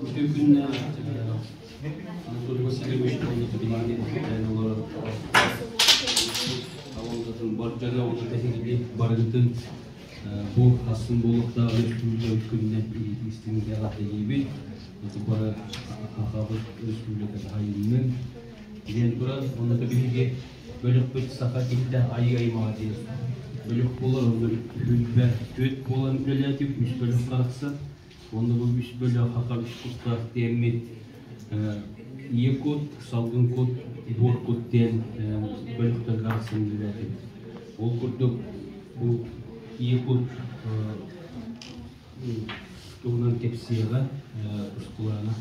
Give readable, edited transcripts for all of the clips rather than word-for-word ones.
Үтүө күннээх Анатолий Васильевич уонна билигин кэтээн олорор салалтатын бар дьоно уонна тэһигини барыгытын бу хассын буолуохтаах өрөспүүбүлүкэ күнүнэн истиҥ эҕэрдэлиибит. Ити бары Сахабыт Өрөспүүбүлүкэтэ айымнын диэн туран, онно биһиги бөлөхпүт саха киһитэ айыы аймаҕа диэн бөлөх буолар, онно үһүлбэ түөрт буолан үлэлээтибит, үс бөлөх арахсан. Онно бу үс бөлөх хаха үс куттаах диэммит ийэ кут, салгын кут, буор кут диэн бөлөхтөргө арахсан үлэлээтибит. Ол курдук бу ийэ кут туһунан кэпсиэҕэ Тускулаана.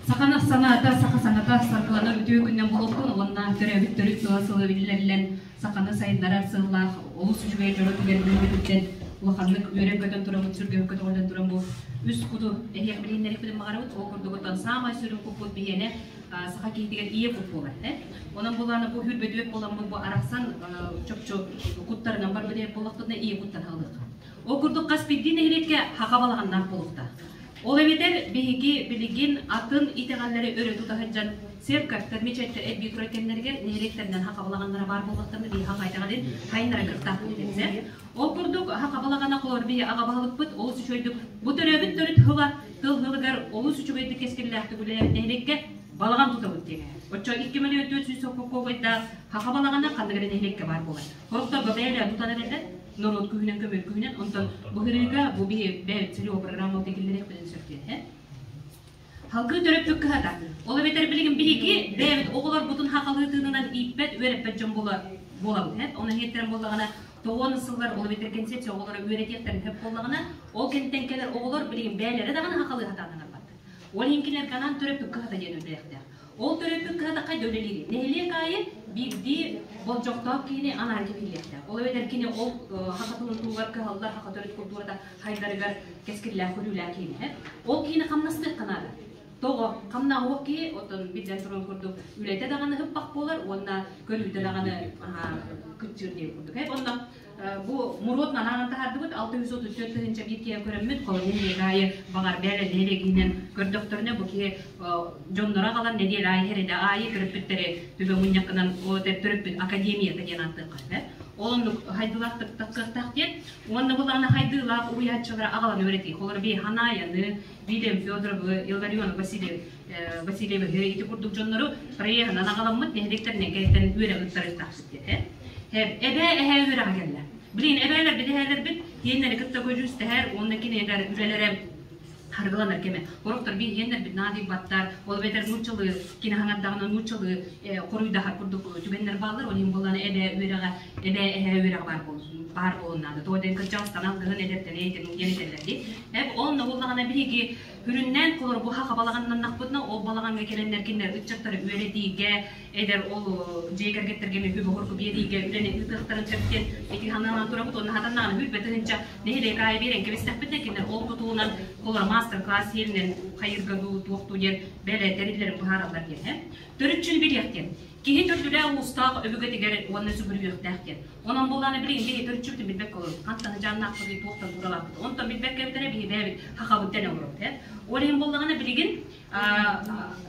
Саханы санаата, саха саҥата саргыланар үтүө күннэн буолуохтун уонна төрөөбүт төрүт сыла сылы биллэриллэн саханы сайыннарар сыаллаах олус үчүгэй дьоро түгэн үүммүтүттэн улаханнык үөрэн-көтөн тураммыт, сүргэм көтөҕүллэн туран бу үс куту эһиэх билиһиннэриэхпитин баҕарабыт. Ол курдук оттон саамай сүрүн куппут биһиэнэ саха киһитигэр ийэ кут буолар. Онон булаана бу хүрбөтүөт буоламмыт бу арахсан чопчу куттарынан барбыт эбит буоллахпытына ийэ куттан аһылыахха. Ол курдук хас биирдии нэһилиэккэ хаха балаҕаннаах буолуохтаах. Ол эбэтэр биһиги билигин атын итэҕэллэри өрө тута сылдьан церковьтар, мечеттэр элбии турар кэмнэригэр нэһилиэктэринэн хаха балаҕаннара баар буоллахтарына биһи хаха итэҕэлин хайыннара кыахтаахпыт этэ. Ол курдук хаха балаҕана холор биһи аҕа баһылыкпыт олус үчүгэйдик бу төрөөбүт төрүт тыла тыл тылыгар олус үчүгэйдик кэскиллээхтик үлэлээбит нэһилиэккэ балаҕан тутабыт диэн. Оччо 2 400 соккоккойдаах хаха балаҕана ханнык эрэ нэһилиэккэ баар буолар. Сорохторго бэйэлэрэ тутан эрэллэр, норуот күүһүнэн көмөл күүһүнэн, онтон быһырыыга бу биһи бэйэбит целевой программа киллэриэхпитин сөп диэн. Халгыы төрөппүт кыһата. Ол эбэтэр билигин биһиги бэйэбит оҕолорбутун хахалыы тыынынан ииппэт, үөрэппэт дьон буола буолабыт. Оны иһиттэрэн буоллаҕына, тоҕуон сыллар ол эбэтэр концепция оҕолоро үөрэтиэхтэрин сөп буоллаҕына, ол кэнниттэн кэлэр оҕолор билигин бэйэлэрэ даҕаны хахалыы сатаан барбаттар. Ол иһин кинилэргэ анаан төрөппүт кыһата диэн үлэлиэхтээх. Ол төрөппүт кыһата хайда үлэлиирий? Нэһилиэк аайы биирдии болдьохтоох киһини анаан кэбиһиллиэхтээх. Ол эбэтэр кини ол саха тылын туһугар кыһаллар, саха төрүт култуурата хайдарыгар кэскиллээх көрүүлээх киһини. Ол киһини хамнастыахха наада. Тоҕо? Хамнаһыах киһи, оттон биллэн туран курдук, үлэтэ даҕаны ыппах буолар уонна көрүүтэ даҕаны кыччыыр диэн курдук. Онно Бу муруот анаан таһаардыбыт 634 тыһыынча биир киһи көрөммүт, холонун нэһилиэк аайы баҕар бэйэ нэһилиэгинэн көрдөхтөрүнэ бу киһи дьонноро аҕалан нэдиэлэ аайы хэрэдэ аайы төрөппүттэри түбэ мунньаххынан төрөппүт академията диэн ааттыахха сөп. Ол оннук хайдылаах тахсыахтаах диэн. Уонна былаана хайдыылаах уһуйааччылары аҕалан үөрэтии. Холор би Ханааяны, Вильям Федоровы, Илларион Васильев Васильевиһы ити курдук дьоннору проеһынан аҕаламмыт нэһилиэктэринэн кэлтэн үөрэх ыттарыахтаахпыт диэтэ. Эбээ эһээ үөрэҕэ кэллэ. Блин, эбээлэрбит эһээлэрбит тиэннэри кытта көдьүүстэһэр уонна кинилэр үлэлэрэ харгыланар кэмэ. Сорохтор биһиэннэрбит наадыйбаттар, ол эбэтэр нууччалыы кини хаҥардаҕына нууччалыы хоруйдаһар курдук түгэннэр бааллар. Ол иһин буоллаҕына эбээ үөрэҕэ, эбээ эһээ үөрэҕэ баар буол баар буолуон наада. Тоҕо диэн кырдьаҕастан алгыһын эдэртэн эйтэн диэн этэллэр дии. Эп онно буоллаҕына биһиги Сүрүннээн холор бу хаха балаҕаннаннахпытына, ол балаҕаҥҥа кэлэннэр кинилэр ыччаттары үөрэтиигэ, эдэр ол дьиэ кэргэттэргэ эмиэ үбү-хоргу биэриигэ үлэни ыытыахтарын сөп диэн ити санаалаан турабыт уонна хатаннаҕына сүүрбэ тыһыынча нэһилиэк аайы биэрэн кэбистэхпитинэ, кинилэр ол тутуунан холор маастар-класс сиэринэн хайыырга дуу, туох дуу диэн бэйэлэрэ тэриллэрин быһаараллар диэн. Төрүччүн билиэх диэн. Киһи төрдүлээх уустаах өбүгэтигэр уонна сүгүрүйүөхтээх диэн. Онон буоллаҕына билигин биһи төрүччүбүтүн билбэккэ олоробут. Хантан сыдьааннаахпытый, туохтан тууралаахпытый. Онтон билбэккэ эбитэрэ биһи бэйэбит хахабыт дэнэ олоробут. Ээ. Ол иһин буоллаҕына билигин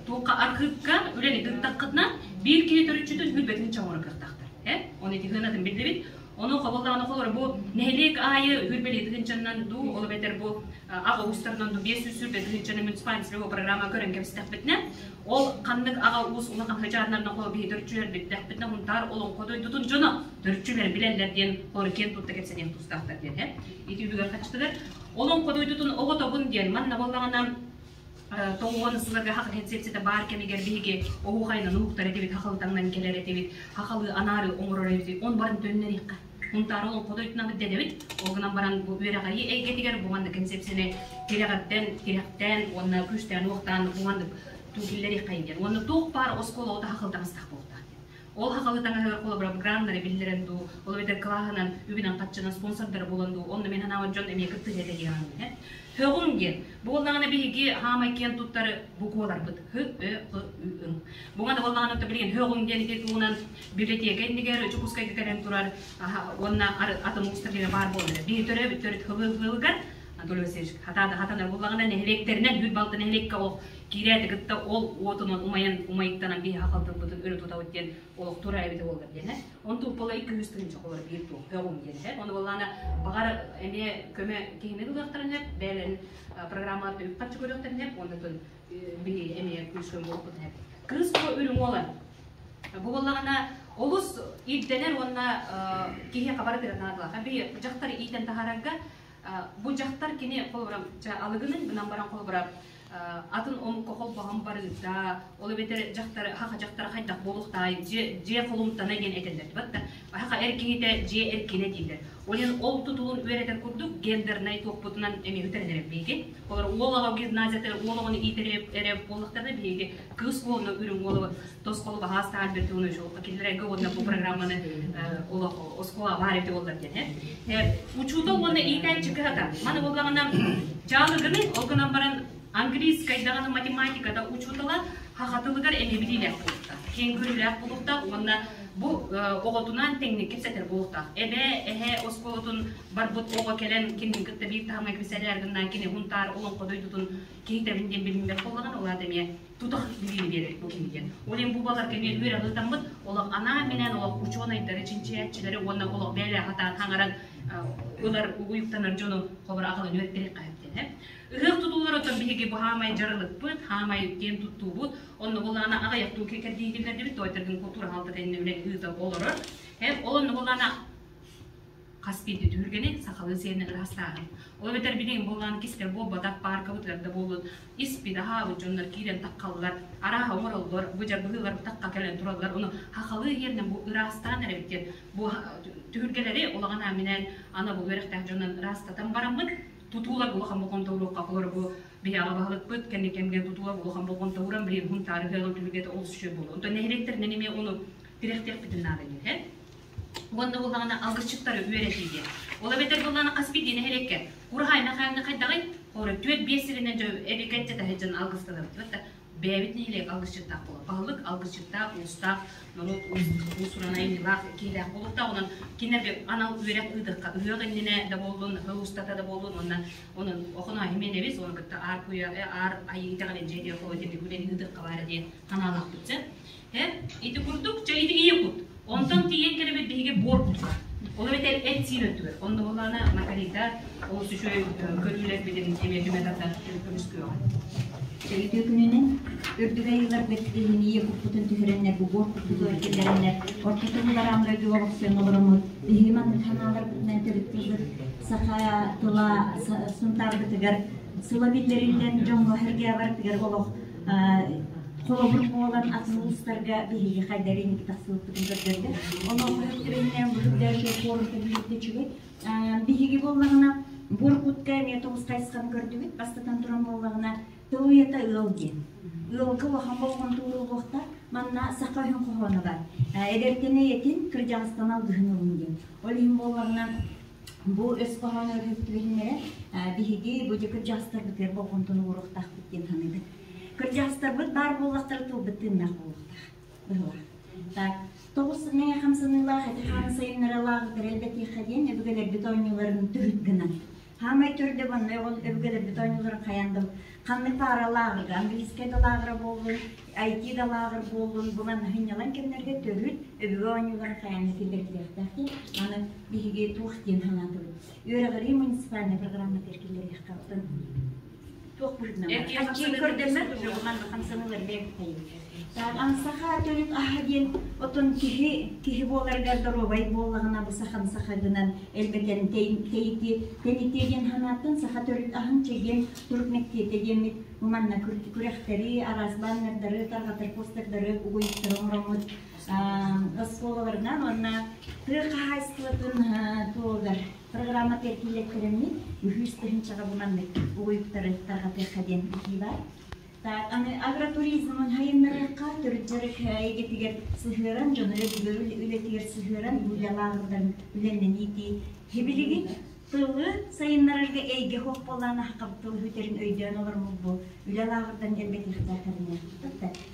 туохха архыыпка үлэни ыыттаххытына биир киһи төрүччүтүн үрбэтин чоҥоро кыахтаахтар. Ээ. Оны ити сыанатын биллибит. Ону хобуллаҕына холор бу нэһилиэк аайы үрбэлии тыһыынчаннан дуу, ол эбэтэр бу аҕа уустарынан дуу 500 тыһыынчаны муниципальный программа көрөн кэбистэхпитинэ Ол ханнык аҕа уус улахан хачааннарынан холо биһи төрүччүлэр биттэхпитинэ Һунтаар олоҥхо дойдутун дьоно төрүччүлэр билэллэр диэн холор киэн тутта кэпсэниэх тустаахтар диэн һэ. Ити үбүгэр хаччытыгар олоҥхо дойдутун оҕотобун диэн манна буоллаҕына тоҕуон сылларга хах концепцията баар кэмигэр биһиги оһуохайынан уһуктар этибит, хахалытаҥнан кэлэр этибит, хахалыы анаары оҥорор эбит, он барын төннөриэххэ. Һунтаар олоҥхо дойдутунан дэдэбит. Ол гынан баран бу үөрэҕирии эйгэтигэр бу маннык концепцияны тирэҕирдэн, тирэхтээн уонна күүстээн-уохтаан бу маннык туу киллэриэххэйин диэн. Уонна туох баар оскуола отаха хылтаҥастах буолуохтаах диэн. Ол хахалы таҥаһыгар холобура граннары биллэрэн дуу, ол эбэтэр кылааһынан үбүнэн хаччынан спонсордары булан дуу, онно мин санаабар дьон эмиэ кыттыһа этэ Һөҕүҥ диэн. Бу буоллаҕына биһиги хаамай киэн туттар букваларбыт Һ, Ө, Х, Ү, Ҥ. Буга да буоллаҕына билигин һөҕүҥ диэн ити туһунан библиотека иннигэр Дьокуускайга кэлэн турар уонна атын улуустарга баар буолар. Биһи төрөөбүт төрүт хылыгар Анатолий Васильевич хатаана хатанар буоллаҕына нэһилиэктэринэн бүт балта нэһилиэккэ ол киирээти кытта ол уотунан умайан умайыктанан биһи хахалтылбытын өрө тутабыт диэн олохтуура эбитэ буоллар диэн Он туппала 200 тыһыынча холор биир туох һөҕүм диэн эһэр. Ону буоллаана баҕар эмиэ көмө киһини ылыахтарын эп, бэйэлэрин программалар үп харчы көрүөхтэрин эп, уонна биһи эмиэ күүс-көм буолбут эп. Кыыс бу үрүҥ уолан. Бу буоллаҕына олус ирдэнэр уонна киһи хабары тыгатнаадылаха. Би дьахтар иитэн таһаарарга бу дьахтар кини холобура алыгынын гынан баран холобура атын омукка холбоһон барыыта, ол эбэтэр дьахтар хаха дьахтара хайдах буолуохтаай, дьиэ дьиэ холумтана диэн этэллэр батта хаха эр киһитэ дьиэ эркинэ дииллэр. Ол иһин ол тутулун үөрэтэр курдук гендернай туохпутунан эмиэ үтэрэлэр биһиги. Олор уол оҕо гимназията уол оҕону иитэр эрэ буоллахтарына биһиги кыыс уолуна үрүҥ уолу тосхолу баһаастаан бэртугуна үчүгэй кинилэргэ уонна бу программаны олох оскуола баар эти боллар диэн учуутал уонна иитээччи кыһата маны буоллаҕына дьаалыгыны ол гынан баран английскай даҕаны математиката учуутала хахатылыгар эмиэ билиилээх буолуохтаах киэҥ көрүүлээх буолуохтаах уонна бу оҕотунаан тэҥник кэпсэтэр буолуохтаах эбээ эһээ оскуолатын барбыт оҕо кэлэн кинини кытта биир таһымҥа кэпсэтэр гыннаан кини Һунтаар олоҥхо дойдутун киһитэбин диэн билиммэт буоллаҕына ол аата эмиэ тутах билиини биэрэр бу киһигэ. Ол иһин бу балар кэмиэр үөрэҕи ыытаммыт, олох анаан-минээн олох учуонайдары, чинчийээччилэри уонна олох бэйэлээх хатаан хаҥаран ылар угуйуктанар дьону холобур аҕалан үөрэттэриэххэ сөп Ыһыах тутуулар оттон биһиги бу хаамай дьарылыкпыт, хаамай киэн туттуубут, онно булаана аҕыйахтуу кэрдиитиллэрдибит, тоойторгун култуура хаалтата иннэ үлэни ыыта олорор. Ол онно булаана хас биирдии түһүлгэни сахалыы сиэринэн ыраастааһын. Ол эбэтэр билигин буоллаан кистэл буолбатах пааркабытыгар да буоллун испит аһаабыт дьоннор киирэн таххаллар, арааһа оҥороллор, бу дьарбыһыылар тахха кэлэн тураллар, ону хахалыы иһиэринэн бу ыраастаан эрэбит диэн бу түһүлгэлэри улахан ааминэн ана бу үөрэхтээх дьонун ыраастатан бараммыт тутуулар улахан болҕомто уруохха олор бу биһи аҕа баһылыкпыт кэнни кэмгэ тутуулар улахан болҕомто ууран билигин Һунтаар ыһыаҕын түһүлгэтэ олус үчүгэй буолуо. Онтон нэһилиэктэринэн эмиэ ону тирэхтиэхпитин наада диэн. Уонна буоллаҕына алгысчыттары үөрэтиигэ. Ол эбэтэр буоллаҕына хас биирдии нэһилиэккэ кураһаайна хаанна хайдаҕый? Хоро түөрт-биэс сиринэн дьэ эбикэтчэ таһыдьан алгысталабыт. Вот бэйэбит нэһилиэк алгысчыттаах буолар. Баһылык алгысчыттаах, уустаах, норуот уус-уран айымньылаах, киһилээх буолуохтаах. Онон кинилэргэ анал үөрэх ыытыахха. Ыһыах иннинэ да буоллун, ыһыы устата да буоллун, уонна онон охоно именебиз, оны кытта аар куйа, аар айыы итэҕэлин дьиэтигэр холо тимик үлэни ыытыахха баара диэн ханаалаахпыт. Ити курдук, чэ ити ийэ кут. Онтон тиийэн кэлэбит биһиги буор кутка. Ол эбэтэр эт-сиин өттүгэр. Онно буоллаҕына Маргарита олус үчүгэй көрүүлэрбитин эмиэ түмэ тардан көмүскүөҕэ. Үтүө күнүнэн үрдүк айыыларбыт иһин ийэ куппутун түһэрэннэр бу буор куппутугар киллэрэннэр орто тыллар аан дойдуга олохсуйан олороммут биһиги маннык санааларбытынан төрүт саха тыла Сунтаарбытыгар сыла биллэриллэн дьоҥҥо сэргээбартыгар олох холобур буолан атын улуустарга биһиги хайдары инники тахсыбыппытын көрдөрдө. Онуоха өттүбүнэн бу үрдээччи форумта биһикте үчүгэй. Биһиги буоллаҕына Буркутка эмиэ тоҕус хайысханы көрдүбүт. Бастатан туран буоллаҕына тыл уйата ыал диэн. Ыалга улахан болҕомто ууруллуохтаах. Манна саха өһүн хоһооно бар. Эдэртэн эйэтин, кырдьаҕастан алгыһын ылын диэн. Ол иһин буоллаҕына бу өс хоһооно өрүһүктүбүһүннэрэ биһиги бу дьэ кырдьаҕастарбытыгар болҕомтону ууруохтаахпыт диэн саныыбын. Кырдьаҕастарбыт баар буоллахтара тылбыт тыыннаах буолуохтаах. Быһылаах. Так, тоҕус мэҥэ хамсаныылаах эти-хааны сайыннаралаах элбэтиэххэ диэн өбүгэлэрбит оонньууларын төрүт гынан. Хаамай төрдө манна өбүгэлэрбит оонньууларын хайаан да ханнык баара лааҕырга, английскай да лааҕыра буоллун, IT да лааҕыр буоллун, бу манна сынньалаҥ кэмнэргэ төрүт өбүгэ оонньууларын хайаан да киллэриллиэхтээх диэн. Аны биһиги туох диэн санаатыбыт. Үөрэҕирии муниципальнай программатыгар киллэриэххэ. Оттон туох быһыытынан көрдөммөт хамсаныылар Саха төрүт аһа диэн отон киһи киһи буоларыгар доруобай буоллаҕына бу сахан саха гынан элбэтэн тэйити тэнитиэ диэн санааттан саха төрүт аһын чэгиэн турук мэктиэтэ диэммит бу манна күрэхтэри араас баннердары тарҕатар постердары угуйуктары оҥороммут оскуолаларынан уонна тыа хаһаайыстыбатын туолугар Программа кэллэктэрэммит үһүс тыһыынчаҕа бу маннык угуйуктары тарҕатыахха диэн этии баар. Так, аны агротуризмын хайыннарыахха төрүт дьарык эйгэтигэр сыһыаран, дьону үлэтигэр сыһыаран бу үлэ лааҕырдарын үлэннэн иитии. Билигин тылы сайыннарарга эйгэ суох буоллаҕына хап тыл бүтэрин өйдөөн олормут бу үлэ лааҕырдан элбэтиэхтээхтэрин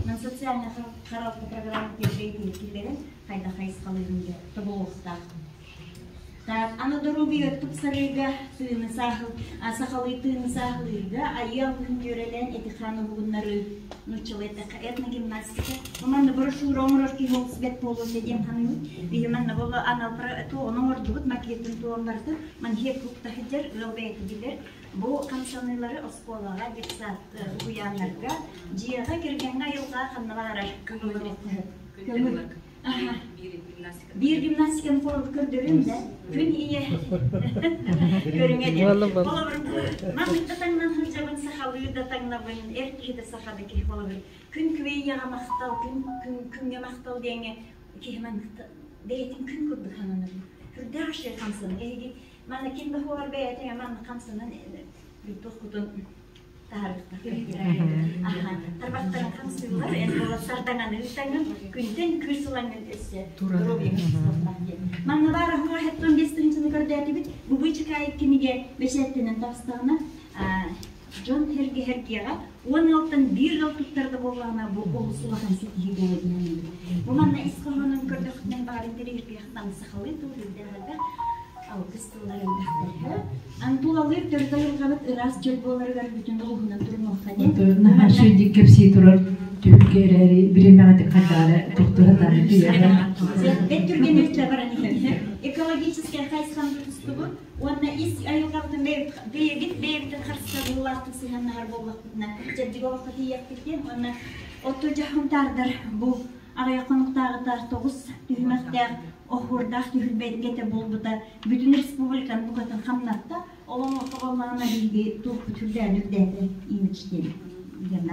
Нам социальный харалта программа тиэрбэйитин киллэрэн хайдах хайысхалыырын тобулуохтаах. Так, аны доруобуйа тупсарыыга тыыны саахыл, сахалыы тыыны саахылыырга айыы алгыһын дьүөрэлээн эти-хаан уһугуннарыы нууччалыы эттэххэ этногимнастика. Бу манна брошюра оҥорор киһи олус бэрт буолуо этэ диэн саныыбын. Биһи манна буолла анал туоҕун оҥордубут, макетын туоҕун барытын манхиэ клубта сылдьар ыал бэйэтэ билэр. Бу хамсаныылары оскуолаҕа, детсад уһуйааннарга, дьиэҕэ, кэргэҥҥэ айылҕа ханна баҕарар көҥүл. Биир гимнастиканы көрдөрүм да, күн ийэ көрүҥэ диэн. Холобур, маннык да таҥнан сылдьабын, сахалыы да таҥнабын, эр киһи да саха да киһи холобур. Күн күбэй ийэҕэ махтал, күн күн күҥҥэ махтал диэҥҥэ киһи маннык бэйэтин күн курдук сананар. Үрдээх үчүгэй хамсаныы. Эһиги манна ким да хуор бэйэтин маннык хамсанан туох кутун Тарбахтарын хамсыыллар, эн буолаттардаҥаны ыытаҥын, күнтэн күүс ылаҥын өссө Манна баар аһуа хэттон бес тыһыынчаны көрдөөтүбүт. Бу быычыкаайык кинигэ бэчээттэнэн таҕыстаҕына, дьон эргэ-эргиэҕэ 10 ыалтан биир ыал туттарда буоллаҕына, бу олус улахан ситиһии буолуо диэн Бу манна ис хоһоонун көрдөхпүнэ баар интэриэһиргиэхтэн сахалыы тыл үрдээх элбэх алгыс тыллар элбэхтэр. Антулалыыр төрүт айылҕабыт ыраас чөл буоларыгар бүтүн улууһунан турунуохха диэн. Наһаа үчүгэйдик кэпсии турар түһүлгэ эрээри бириэмэҕитин хайдаҕа тохтура даҕаны тиийэҕэ. Бэт түргэн өттө баран иһэр. Экологическай хайысханы тутустубут уонна ис айылҕабытын бэйэбит бэйэбитин харыстабыллаахтык сыһыаннаһар буоллахпытына чэбдик олоххо тиийиэхпит диэн уонна отто дьаһамтаардар бу аҕыйах хонуктааҕыта тоҕус түһүмэхтээх оһуордаах түһүлбэтэ буолбута бүтүн республиканы букатын хамнатта. Ол оҥоһуллаҕына биһиги туохпут үрдээн үрдээтэ имидж диэн диэн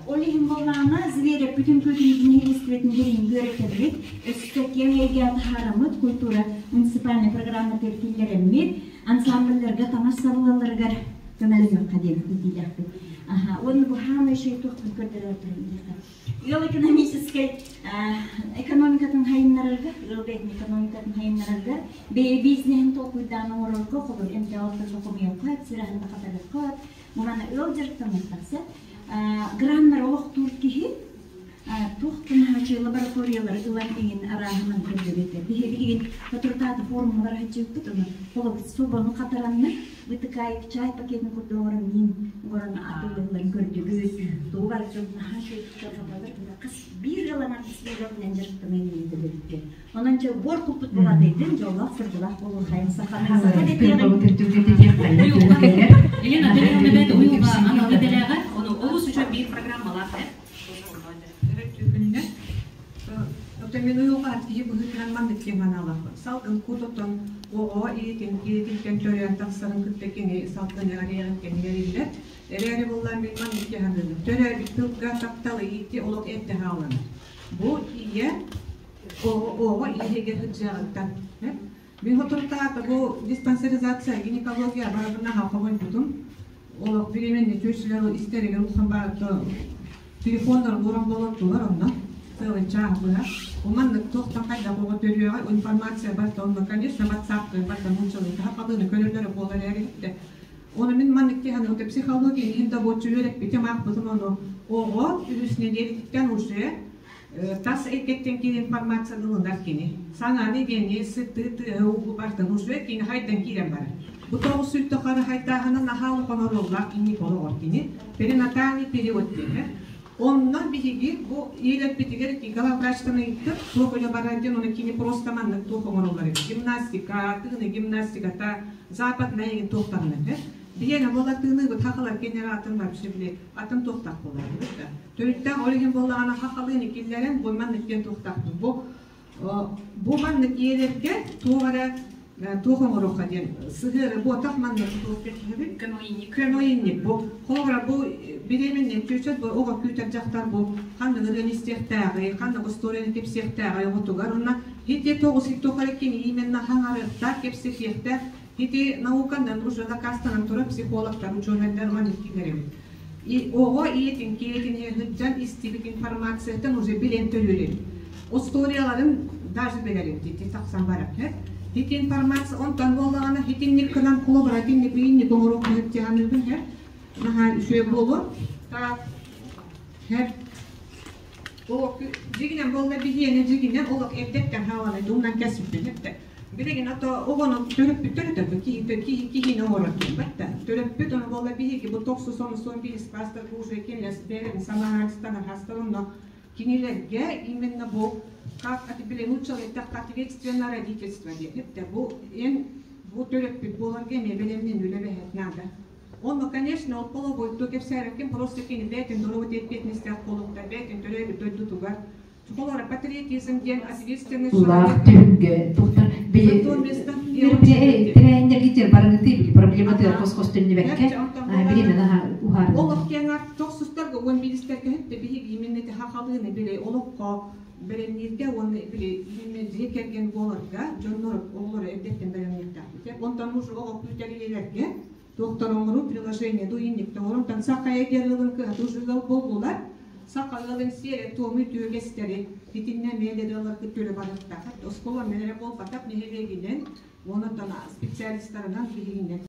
Ол иһин буоллаҕына Зверев бүтүн күтүн нэһилиэстибэтин дириҥ үөрэтэбит, өссө киэҥ эйгэ таһаараммыт культура муниципальнай программатыгар киллэрэммит, ансамблларга таҥас сабылаларыгар көмөлөһүөххэ диэн этиилээхпит. Уонна бу хаамай үчүгэй туохпун көрдөрөр диэххэ. Ыал экономическай экономикатын хайыннарарга, ыал бэйэтин экономикатын хайыннарарга, бэйэ бизнеһин толкуйдаан оҥорорго, холобур, эмтээх хомуйуохха, сыраһын хатарыахха, маны ыал дьарыктаныахтахса, граннар олохтуур киһи туох тунаһааччы лабораториялары ылан иҥин арааһынан көрдөрүтэ. Биһи билигин соторутааты форумҥа бараһыччыппыт, ону холобур собону хатаранны вытыкаек чай пакетын курдук оҥорон миин оҥорон атыылыылларын көрдүбүт. Тугу барытын наһаа үчүгэй хас биир ыаланан исследователинэн дьарыктанан иҥин Онон дьэ буор куппут буолаатайдын дьоллоох сырдылаах буолуохайын саханы саха Елена Андреевна бэт уйулҕа анал идэлээҕэ, ону олус үчүгэй биир программалаах э. Күннэ Оттон мин уйулҕа киһи быһыытынан маннык диэн санаалаахпын. Салгын кут-оттон оҕо иитин иититтэн төрөөн тахсарын кытта кини салгыныгар иэҕиттэн эриллэр. Эрээри буллаан мин маннык диэн саныыбын. Төрөөбүт тылга тапталы иитии олох эрдэ хаалланар. Бу ийэ оҕо иһигэр сылдьыаҕыттан. Мин соторутааҕыта бу диспансеризация, гинекология барабынаһа хомойбутум. Олох беременный тещалар истэригэр улахан баата телефоннарын ууран болоттулар онно целый час быһа. Маннык туохтан хайдах оҕо төрүөҕэ информация барыта онно, конечно, WhatsApp барыта нууччалыы хапалыыны көрөллөрө буолар эрэ Оны мин маннык киһи аны психология иһин да буоччу үөрэппитим аахпытым ону оҕо үһүс нэдиэлэтиттэн уже тас эйгэттэн киирэр информацияны ылынар кини. Саҥаны диэни сыты тыаһы уу бартын уже кини хайдан киирэн барар. Бу тоҕус сүт тухары хайдааһына наһаа улахан оруоллаах инник олоҕор кини. Перинатальный период диэхэ. Онно биһиги бу иилэрбитигэр главврачтан ыйыттык, туох үлэ барар диэн, оны кини просто маннык туох оҥороллор эбит. Гимнастика, тыыны гимнастиката, западная игин туохтаһын этэ. Биһиэнэ буола тыыныыбыт хахалар кеннер атын вообще били атын туохтах буолар эбит да. Төрүттээх ол иһин буоллаҕына хахалыын иккиллэрин бу маннык диэн туохтаахпын. Бу бу маннык иэлэргэ туох эрэ туох оҥоруохха диэн сыһыары буотах маннык туох диэххэ көмөйүнньүк бу холобура бу беременный чүчэт бу оҕо күүтэр дьахтар бу ханнык ырыаны истиэхтээҕий ханнык историяны кэпсиэхтээҕий оҕотугар уонна ити тоҕус тоҕо кини именно хаҥарыахтаах кэпсэтиэхтээх ити науканан уже дакаастанан турар психологтар учуонайдар маннык киирэр эбит. Оҕо ийэтин киэтин сылдьан истибит информациятын уже билэн төрүүрүн. Историяларын даже билэрин дити тахсан барар. Ити информация онтон буоллаҕына итинник кынан холобура итинник инник оҥоруох диһаныыбын хэ. Наһаа үчүгэй буолуо. Так. Хэ. Олох дьигинэн буолла биһиэнэ дьигинэн олох эрдэттэн хаалана дуунан кэсиппин эттэ. Билигин ото оҕону төрөппүт төрөтөбүт киһи киһи киһини оҥорор диэн батта. Төрөппүт ону буолла биһиги бу тохсус онусон биис пастор уже кинилэр бэйэлэрин самоанализтанар хастар онно кинилэргэ именно бу как били нууччалыы эттэххэ ответственное родительство диэн эттэ. Бу эн бу төрөппүт буоларга эмиэ бэлэмнэн үлэ наада. Онно, конечно, ол половой кэпсээбэккин просто кини бэйэтин доруобуйа ответственностях буолуохта, бэйэтин төрөөбүт дойдутугар. Холобура, патриотизм диэн ответственный Улаах түһүлгэ тухтар тэрээһиннэргитер барыгыты били проблематы хос-хос төннүбэккэ бириэмэ уһаар. Олох киэҥ тохсустарга уон биристэргэ хөттө биһиги именно хахалыыны били олоххо бэлэмнииргэ уонна били именно дьиэ кэргэн буоларга дьоннор оҕолору эрдэттэн бэлэмниэхтээхпит. Онтон уже оҕо күүтэр Доктор оҥоруу приложение дуинник тоҥорун тан саха эгер ылын кыһаты ужыгал боллулар. Саха ыалын сиэрэ туому түөгестэри итиннэ миэлераларгы төлө барыттахат оскуола менере болбатах нэһилиэгинен онотон специалисттарынан биһигинен.